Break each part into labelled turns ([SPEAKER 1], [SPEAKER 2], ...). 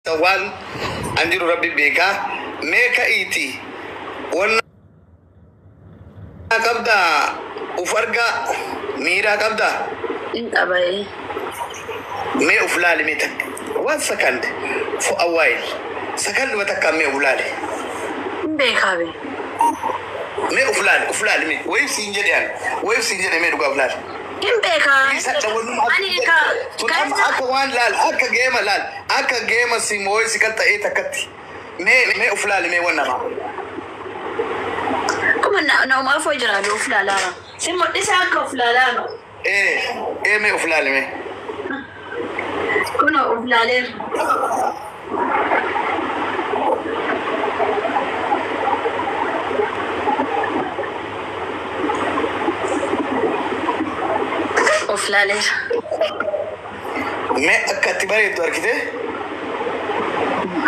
[SPEAKER 1] Waan an jiru Rabbi beekaa. Mee ka'iiti wanna qabdaa, uf argaa miiraa qabdaa?
[SPEAKER 2] In qaba ee.
[SPEAKER 1] Mee uf laali, mee takka, one second, for a while, second takka, mee uf laali.
[SPEAKER 2] Hin beekaa bee.
[SPEAKER 1] Mee uf laali, uf laali, mee wayif siin jedhe, an wayif siin jedhe, mee dhugaa uf laali.
[SPEAKER 2] Hin beekaa. Ani ka
[SPEAKER 1] Tun amma akka waan laal, akka geema laal, akka geema si moo'ee si qaxxa'ee takkatti. Mee uf laali, mee waan namaa.
[SPEAKER 2] Akkuma naumaaf hoo jira of laalaara. Si mul'isa akka of laalaara.
[SPEAKER 1] Ee, mee uf laali mee.
[SPEAKER 2] Kun of laaleera. Of laaleera.
[SPEAKER 1] Mee akka itti bareeddu argite?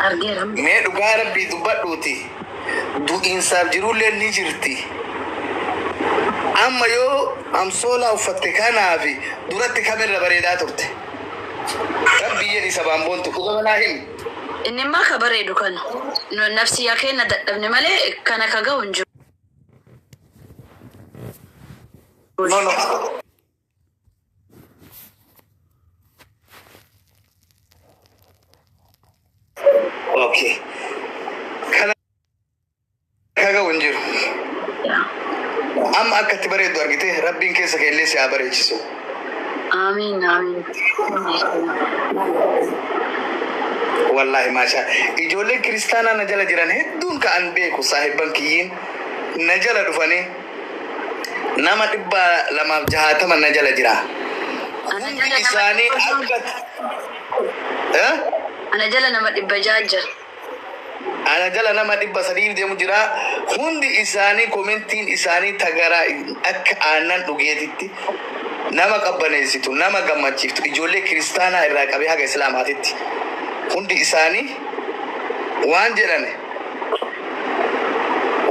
[SPEAKER 2] Argeera.
[SPEAKER 1] Mee dhugaa Rabbii dubbadhuuti. Du'iinsaaf jirullee ni jirti. Amma yoo amsoolaa uffatte kanaafi duratti kamirra bareedaa turte? Rabbii jedhi, sabaan boontu, dhuga manaa himi.
[SPEAKER 2] Inni immoo akka bareedu kana. Nafsiyyaa keenya dadhabne malee kana ka ga'u hin jiru.
[SPEAKER 1] No. Okay. Kana ka ga'u hin jiru.
[SPEAKER 2] Yaa.
[SPEAKER 1] Amma akka itti bareeddu argite, Rabbiin keessa keellee si haa bareechisu.
[SPEAKER 2] Amiin, amiin.
[SPEAKER 1] Wallaahi maashaa. Ijoolleen kiristaanaa na jala jiran hedduun ka'an beeku, saahibban kiyyiin na jala dhufanii, nama 260 na jala jira.
[SPEAKER 2] Ana
[SPEAKER 1] Hundi
[SPEAKER 2] jala nama
[SPEAKER 1] isaanii
[SPEAKER 2] 600.
[SPEAKER 1] Akka eh?
[SPEAKER 2] Ana jala nama 600 jira.
[SPEAKER 1] Ana jala nama 300 deemu jira. Hundi isaanii commentiin isaanii tagaraa akka aannan dhugeetitti nama qabbaneessitu, nama gammachiiftu, ijoollee kiristaanaa irraa qabee haga islaamaatitti. Hundi isaanii waan jedhan,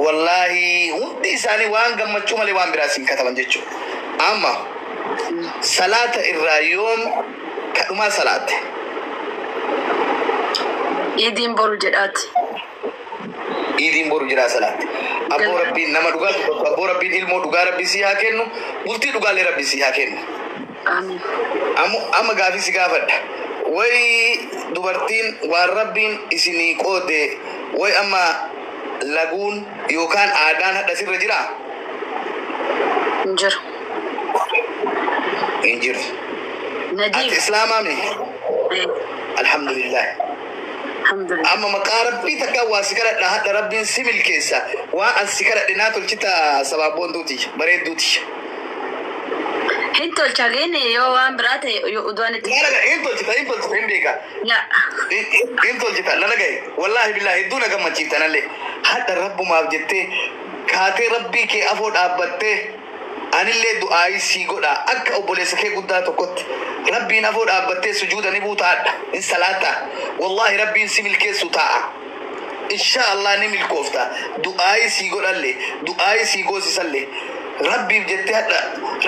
[SPEAKER 1] wallaahi hundi isaanii waan gammachuu malee waan biraa siin kataban jechuudha. Amma salaata irraa yoom kadhumaa salaatte?
[SPEAKER 2] Iidiin boru jedhaati.
[SPEAKER 1] Iidiin boru jiraa salaatte. Abboo, Rabbiin nama dhugaa dubbatu, abboo, Rabbiin ilmoo dhugaa Rabbi sii haa kennu, bultii dhugaallee Rabbi sii haa kennu.
[SPEAKER 2] Amiin.
[SPEAKER 1] Amma gaafii si gaafadha. Way dubartiin waan Rabbiin isinii qoode, way amma laguun yookaan aadaan hadha sirra jiraa?
[SPEAKER 2] Hin jiru.
[SPEAKER 1] Hin jiru. Ati
[SPEAKER 2] Nadiif.
[SPEAKER 1] islaamaa mi?
[SPEAKER 2] Eh,
[SPEAKER 1] Alhamdulillah.
[SPEAKER 2] Alhamdulillah.
[SPEAKER 1] Amma maqaa Rabbii takka waa si kadhadha, hadha Rabbiin si milkeessa. Waan an si kadhadhe naa tolchita, sabaa boontuuti bareedduuti.
[SPEAKER 2] Hin tolcha geenne, yoo waan biraa ta'e yoo uduun itti.
[SPEAKER 1] Na dhaga, hin tolchita, hin tolchita, hin beeka.
[SPEAKER 2] Yaa.
[SPEAKER 1] Hin tolchita, na dhagaye. Wallaahi billaahi hedduu na gammachiifta nallee. Hadha Rabbumaaf jettee kaatee Rabbii kee afoo dhaabbattee, anillee du'aayii sii godha akka obboleessa kee guddaa tokkotti. Rabbiin afoo dhaabbattee sujuuda ni buuta, hadha hin salaata. Wallaahi Rabbiin si milkeessu taa'a. Insha Allah ni milkoofta. Du'aayii sii godhallee, du'aayii sii goosisallee. Rabbiif jettee hadha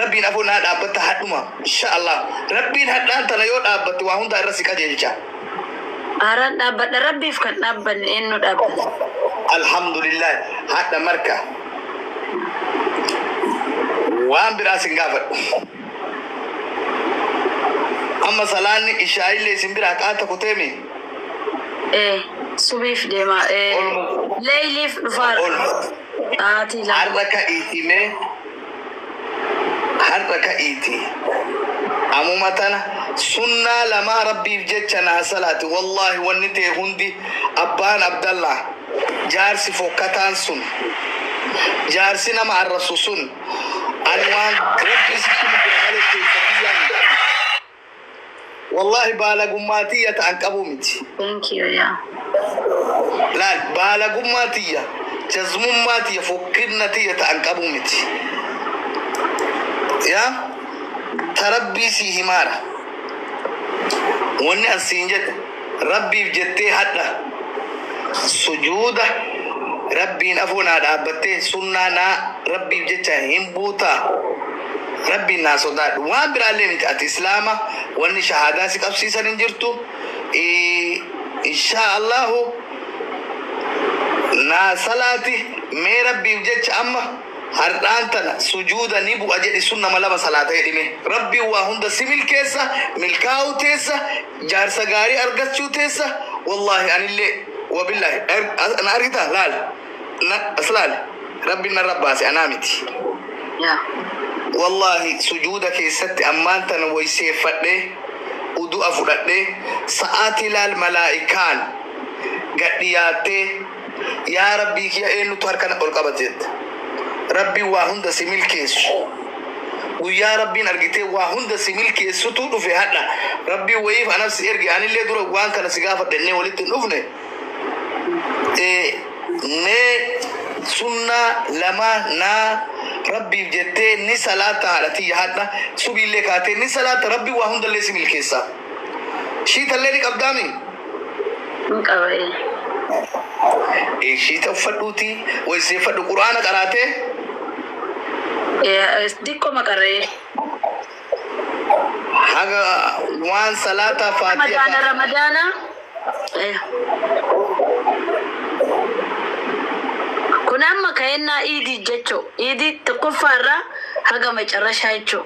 [SPEAKER 1] Rabbiin afoo naa dhaabbatta hadhuma. Insha Allah Rabbiin hadhaan tana yoo dhaabbatte waa hundaa irra si qajeelcha.
[SPEAKER 2] Haaraan dhaabbadha, Rabbiif kan dhaabbanne eenyu dhaabbata?
[SPEAKER 1] Alhamdulillah, hadha marka. Waan biraa sin gaafadhu. Amma salaanni ishaayillee isin biraa qaata kuteemi.
[SPEAKER 2] Ee, subiif deema. Ee, leeyliif dhufaara.
[SPEAKER 1] Ol.
[SPEAKER 2] Sa'aatii 2.
[SPEAKER 1] Har'a ka'iiti mee. Har'a ka'iiti. Amuma tana sunnaa lamaa Rabbiif jecha naa salaati. Wallaahi wanni ta'e hundi, abbaan Abdallah jaarsi fokkataan sun, jaarsi nama arrabsu sun, ani waan Rabbii sitti mudde malee keessa kiyyaa miti. Wallaahi baalagummaa tiyya ta'an qabuu miti.
[SPEAKER 2] Thank you, yaa.
[SPEAKER 1] Laal, baalagummaa tiyya, jazmummaa tiyya, fokkinna tiyya ta'an qabuu miti. Yaa ta Rabbii sii himaara. Wanni an siin jedhu, Rabbiif jettee hadha sujuuda Rabbiin afoo naa dhaabbattee sunnaa naa Rabbiif jecha hin buutaa. Rabbiin naa sodaadhu. Waan biraallee miti, ati islaama, wanni shahaadaa si qabsiisan hin jirtu. Insha Allahu naa salaati mee Rabbiif jecha amma har'aan tana sujuuda ni bu'a jedhi sun nama lama salaata jedhime. Rabbiin waa hunda si milkeessa, milkaa'uu teessa, jaarsa gaarii argachuu teessa. Wallaahi anillee wabillahi na argita laal na as laal Rabbiin narra baase anaa miti.
[SPEAKER 2] Yaa.
[SPEAKER 1] Wallahi sujuuda keessatti ammaan tana wayseeffadhee udu'a fudhadhee sa'aatii laal malaa'ikaan gad dhiyaattee yaa Rabbii kiyya eenyutu harka ol qabate jette. Rabbiin waa hunda si milkeessu. Guyyaa Rabbiin argitee waa hunda si milkeessutu dhufe hadha. Rabbiin wayiif anaf si erge anillee dura waan kana si gaafadhe innee walitti hin dhufne. Mee sunnaa lama naa Rabbiif jettee ni salaata haadha tiyya hadha subiillee kaatee ni salaata Rabbiin waa hundallee si milkeessa. Shiitallee ni qabdaami?
[SPEAKER 2] Hin qaba ee.
[SPEAKER 1] Shiita uffadhuuti wayseeffadhu quraana qaraatee.
[SPEAKER 2] Diqqoma qara'ee.
[SPEAKER 1] Haga waan salaata faatiha.
[SPEAKER 2] Ramadaana Ramadaana. Kun amma ka'ennaa iidii jechuu. Iidii tokkoffaarraa haga macarrashaa jechuu.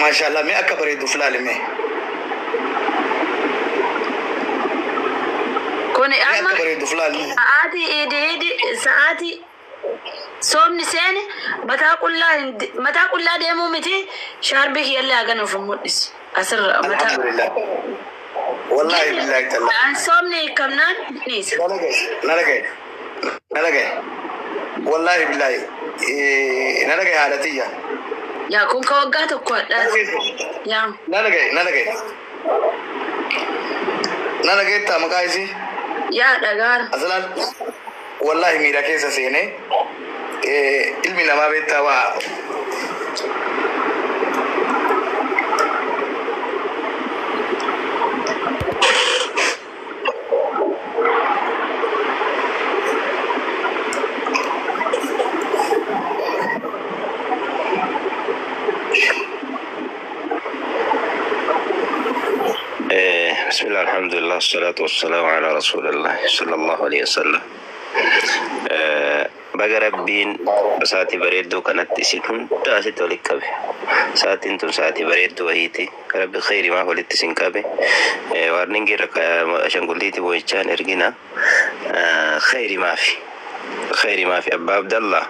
[SPEAKER 1] Maashaallah mee akka bareeduuf laali mee.
[SPEAKER 2] Kun
[SPEAKER 1] Mee
[SPEAKER 2] amma
[SPEAKER 1] akka bareeduuf laali mee.
[SPEAKER 2] sa'aatii iidii iidii sa'aatii soomni seene mataa qullaa hin mataa qullaa deemuu miti shaarbii kiyyallee hagan of hin mul'isu. Asirra mataa.
[SPEAKER 1] Alhamdulillah. Wallahi billahi taala.
[SPEAKER 2] An soomni hiikamnaan dhiisa.
[SPEAKER 1] Na dhagaye. Na dhagaye. Na dhagaye. Wallahi billahi. Na dhagaye haadha tiyya.
[SPEAKER 2] Yaa kun ka waggaa tokko hadhaati. Yaa.
[SPEAKER 1] Na dhagaye. Na dhagaye. Na dhagayeettaa maqaa isii?
[SPEAKER 2] Yaa dhagaara.
[SPEAKER 1] Asalaan wallahi miira keessa seenee ilmi namaa beektaa waa
[SPEAKER 3] بسم الله الحمد لله والصلاة والسلام على رسول الله صلى الله عليه وسلم. Baga Rabbiin sa'aatii bareedduu kanatti isin hunda asitti walitti qabe. Sa'aatiin tun sa'aatii bareedduu wayiiti. Rabbi khayrimaaf walitti isin qabe. Warningi irra ashanguliiti boo'ichaan ergina. Khayrimaafi. Khayrimaafi Abbaa Abdallah.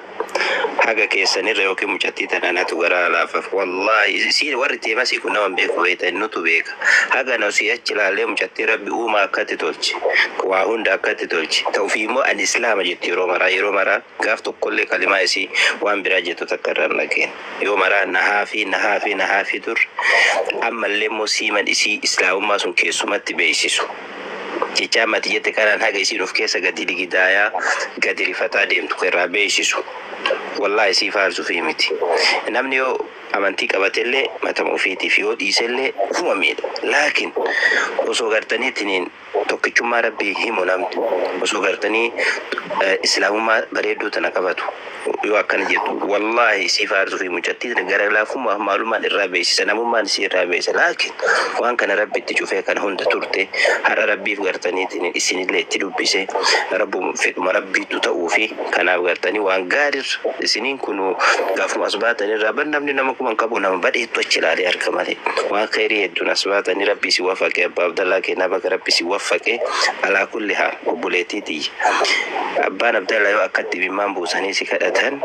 [SPEAKER 3] Haga keessanirra yookiin mucattii tana natu garaa laafaf. Wallaahi si warri teemasii kun nama hin beeku beekta nutu beeka. Haga na si achi ilaalee mucattii Rabbi uumaa akkatti tolche. Waa hunda akkatti tolche. Ta'uufii immoo ani Islaama jetti yeroo maraa yeroo maraa gaaf tokkollee kalimaa isii waan biraa jettu takka irraa hin dhageen. Yoo maraa nahaa fi nahaa fi nahaa fi turre ammallee immoo siiman isii Islaamummaa sun keessumatti beeksisu. Jecha ammati jette kanaan haga isiin of keessa gadi ligidaayaa gadi rifataa deemtu irraa beeksisu. Wallaahi sii faarsuufii miti. Namni yoo amantii qabatellee matama ofiitiif yoo dhiisellee ufuma miidha. Laakiin osoo gartanii ittiin tokkichummaa Rabbii himu namni osoo gartanii Islaamummaa bareedduu tana qabatu yoo akkana jettu wallaahi sii faarsuufii mucattii tana gara laafummaa maalummaan irraa beeksisa namummaan isii irraa beeksisa. Laakiin waan kana Rabbi itti cufee kana hunda turte har'a Rabbiif gartanii isinillee itti dubbise Rabbuma fedhuma Rabbiitu ta'uufi kanaaf gartanii waan gaarirra isiniin kun gaafuma as baatanirraa bar namni nama kuma hin qabu nama badheettu achi ilaalee arga malee waan khayrii hedduun as baatanii Rabbi isin waffaqe. Abbaa Abdallaa kennaa baga Rabbi isin waffaqe. Alaa kulli haal obboleettii tiyya Abbaan Abdallaa yoo akkatti imimmaan buusanii si kadhatan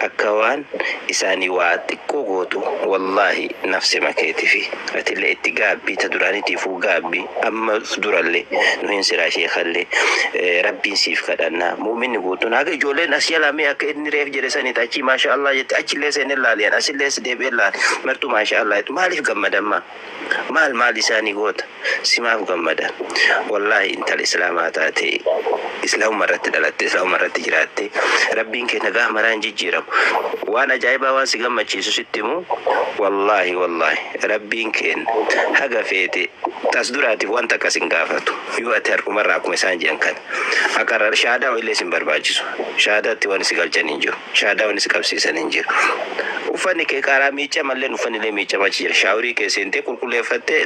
[SPEAKER 3] akka waan isaanii waa xiqqoo gootu wallaahi nafsima keetifi atillee itti gaabbii ta duraanitiifuu gaabbii amma durallee nu hin siraa sheekallee Rabbiin siif kadhannaa muuminni guutuun haga ijoolleen as jalaa mee akka inni reef jedhe saniit achii maasha Allah jette achillee seenee laaliyan asillee deebi'ee laali martuu maasha Allah jettu maaliif gammadammaa maal maal isaanii goota simaaf gammadan. Wallaahi intala Islaamaa taate Islaamuma irratti dhalatte Islaamuma irratti jiraatte Rabbiin keenya gaaf maraa hin jijjiiramu. Waan ajaa'ibaa waan si gammachiisu sitti himu wallaahi wallaahi Rabbiin keenya haga feete tas duraatiif wanta akkas hin gaafatu yoo ati har'umarraa akkuma isaan jedhan kana akka shaadaa illee sin barbaachisu shaadaatti waan si galchan hin jiru shaadaa waan si qabsiisan hin jiru. Uffanni kee qaaraa miicamallee uffanni illee miicamaa jira. Shaaworii kee seentee qulqulleeffattee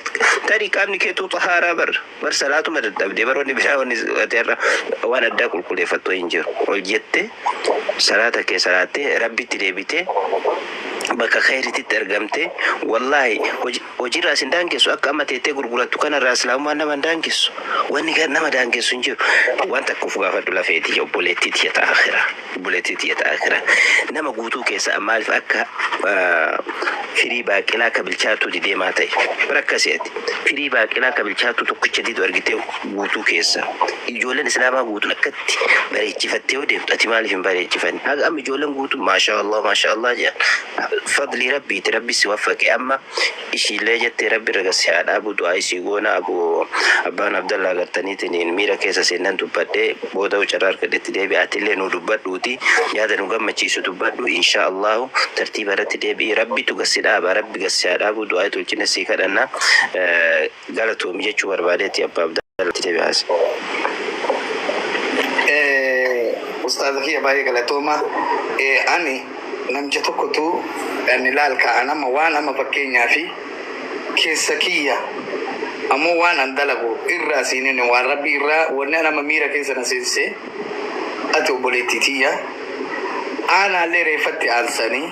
[SPEAKER 3] tarii qaamni keetuu xahaaraa bar bar salaatuma dadhabdee baroonni biraa wanni irra waan addaa qulqulleeffattu hin jiru. Ol jettee salaata kee salaattee rabbitti deebitee bakka khayriitti argamte, wallaahi hojiirraa isin daangessu. Akka amma teettee gurgurattu kanarraa islaamummaan nama hin daangessu. Wanni nama daangessu hin jiru. Waan takka of gaafadhu, lafeeti obboleettii tiyya ta'a akhira, obboleettii tiyya ta'a akhira. Nama guutuu keessa maaliif akka firii baaqelaa akka bilchaatu deemaa ta'e bara akkasii ati firii baaqelaa akka bilchaatu tokkicha didu argitee guutuu keessa ijoolleen islaamaa guutuun akkatti bareechifattee yoo deemtu, ati maaliif hin bareechifanne? Haga amma ijoolleen guutuun maashaa Allah, maashaa Allah jedhan. Fadlii rabbiiti, rabbi si waffaqe. Amma ishiillee jettee rabbi irra gasi haa dhaabu, du'aa isii goona. Abu abbaan Abdallaa gartaniitiin miira keessa seennan dubbadhee booda carraa argadhetti deebi'a. Atillee nu dubbadhuuti, yaada nu gammachiisu dubbadhu. Insha Allahu tartiiba irratti deebi'i. Rabbitu gasi dhaaba, rabbi gasi haa dhaabu. Du'aa tolchine sii kadhanna. Galatoomi jechuu barbaadeetti. Abbaa Abdallaa, deebi'aas.
[SPEAKER 1] Ustaaza kiyya, baay'ee galatooma. Ani namicha tokkotu ani laal ka'an amma waan amma fakkeenyaa fi keessa kiyya ammoo waan an dalagu irraa siinin waan rabbi irraa wanni an amma miira keessa na seensise. Ati obboleettii tiyya, aanaallee reeffatti aansanii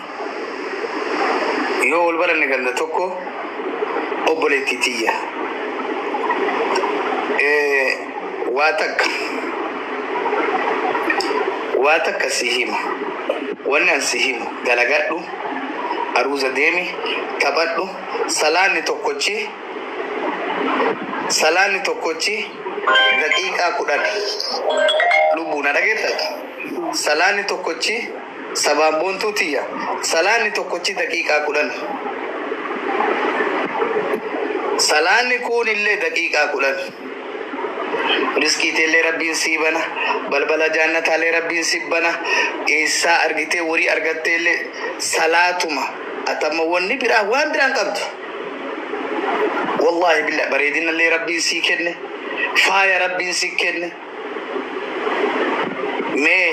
[SPEAKER 1] yoo wal baranne ganda tokko, obboleettii tiyya. Waa takka si hima. Wanni an si himu, dalagadhu, aruuza deemi, taphadhu. Salaanni tokkochi daqiiqaa 10. Lubbuu na dhageetta? Salaanni tokkochi, sabaan boontuu tiyya, salaanni tokkochi daqiiqaa 10. Salaanni kun illee daqiiqaa 10. Riskiiteellee rabbiin sii bana, balbala jaannataallee rabbiin sii bana. Eessaa argitee warii argatteellee salaatuma. Atamma wanni biraa waan biraan qabdu. Wallaahi billah, bareedinallee rabbiin sii kenne, faaya rabbiin sii kenne. Mee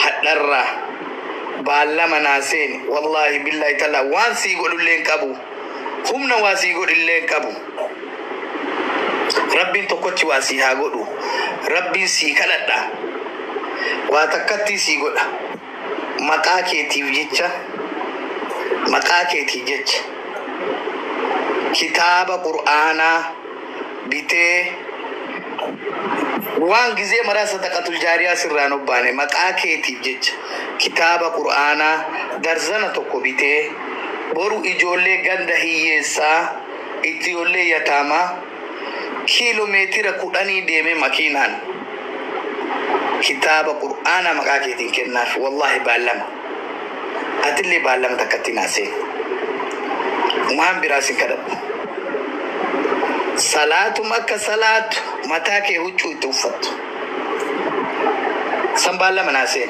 [SPEAKER 1] hadharraa baallama naa seeni. Wallaahi billahi tala, waan sii godhullee hin qabu, humna waa sii godhullee hin qabu. Rabbiin tokkochi waa sii haa godhu. Rabbiin sii kadhadha, waa takkatti sii godha. Maqaa keetiif jecha, maqaa keetiif jecha kitaaba qur'aanaa bitee waan gizee maraa sadaqatul jaariyaa sirraan obbaane. Maqaa keetiif jecha kitaaba qur'aanaa darzana tokko bitee boru ijoollee ganda hiyyeessaa, ijoollee yataamaa kiiloomeetira 10 deemee makiinaan kitaaba qur'aanaa maqaa keetiin kennaaf. Wallaahi baallama, atillee baallama takkatti naasee waan biraa sin kadhadhu. Salaatuma akka salaatu mataa kee huccuu itti uffattu san baallama naaseen.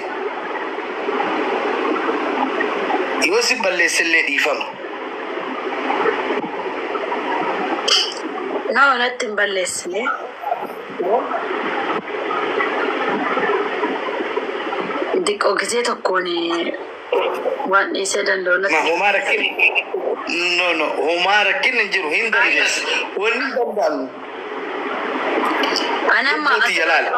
[SPEAKER 1] Yoo si balleessellee dhiifama.
[SPEAKER 2] Nama natti hin balleessine. Xiqqoo gisee tokkoon waan dhiisee danda'u
[SPEAKER 1] Ma
[SPEAKER 2] natti.
[SPEAKER 1] Homaa rakkin, no, no, homaa rakkin hin jiru, hin dandeessu, wanni hin danda'amne.
[SPEAKER 2] Ani amma
[SPEAKER 1] Lubbuuti jalaala.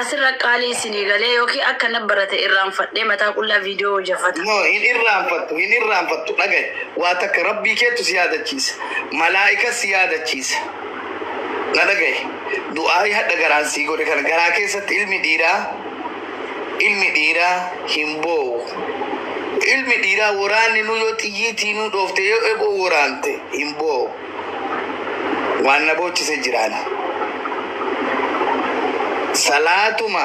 [SPEAKER 2] asirra qaalii isinii galee yookiin akka na barate irraanfadhee mataa qullaa viidiyoo hojjefata.
[SPEAKER 1] No, hin irraanfattu, hin irraanfattu. Dhagaye, waa takka rabbii keetu si yaadachiisa, malaa'ika si yaadachiisa. Na dhagaye, du'aayi hadha garaan sii godhe kana garaa keessatti. Ilmi dhiiraa hin boo'u. Ilmi dhiiraa waraanni nu yoo xiyyiitii nu dhoofte, yoo eboo waraante hin boo'u. Waan na boochise jiraan. Salaatuma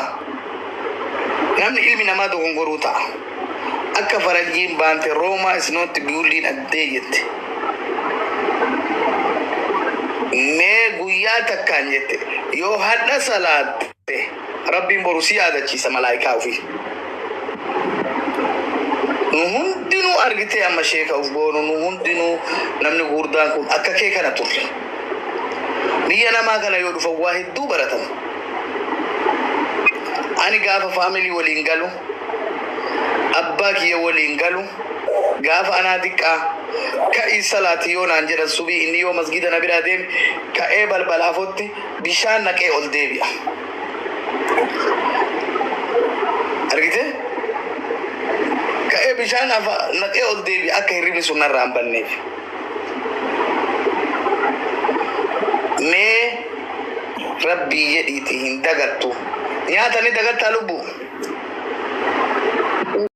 [SPEAKER 1] namni ilmi namaa dogongoruu ta'a. Akka faranjiin baante, "Rome is not building a day" jette. Mee guyyaa takkaan jette yoo hadha salaatte, rabbiin boru si yaadachiisa malaayikaa ofii. Nu hundinuu argitee amma sheeka uf goonu, nu hundinuu namni gurguddaan kun akka kee kana turre. Biyya namaa kana yoo dhufan waa hedduu baratan. Ani gaafa faamilii waliin galu, abbaa kiyya waliin galu, Gaafa anaa diqqaa ka'ii salaati yoo naan jedhan subii inni yoo masgida na biraa deeme ka'ee balbala afotti bishaan naqee ol deebi'a. Argite? Ka'ee bishaan afa naqee ol deebi'a akka hirribni sun narraa hin banneef. Mee rabbii jedhiiti hin dagattu. Nyaata ni dagattaa lubbuu?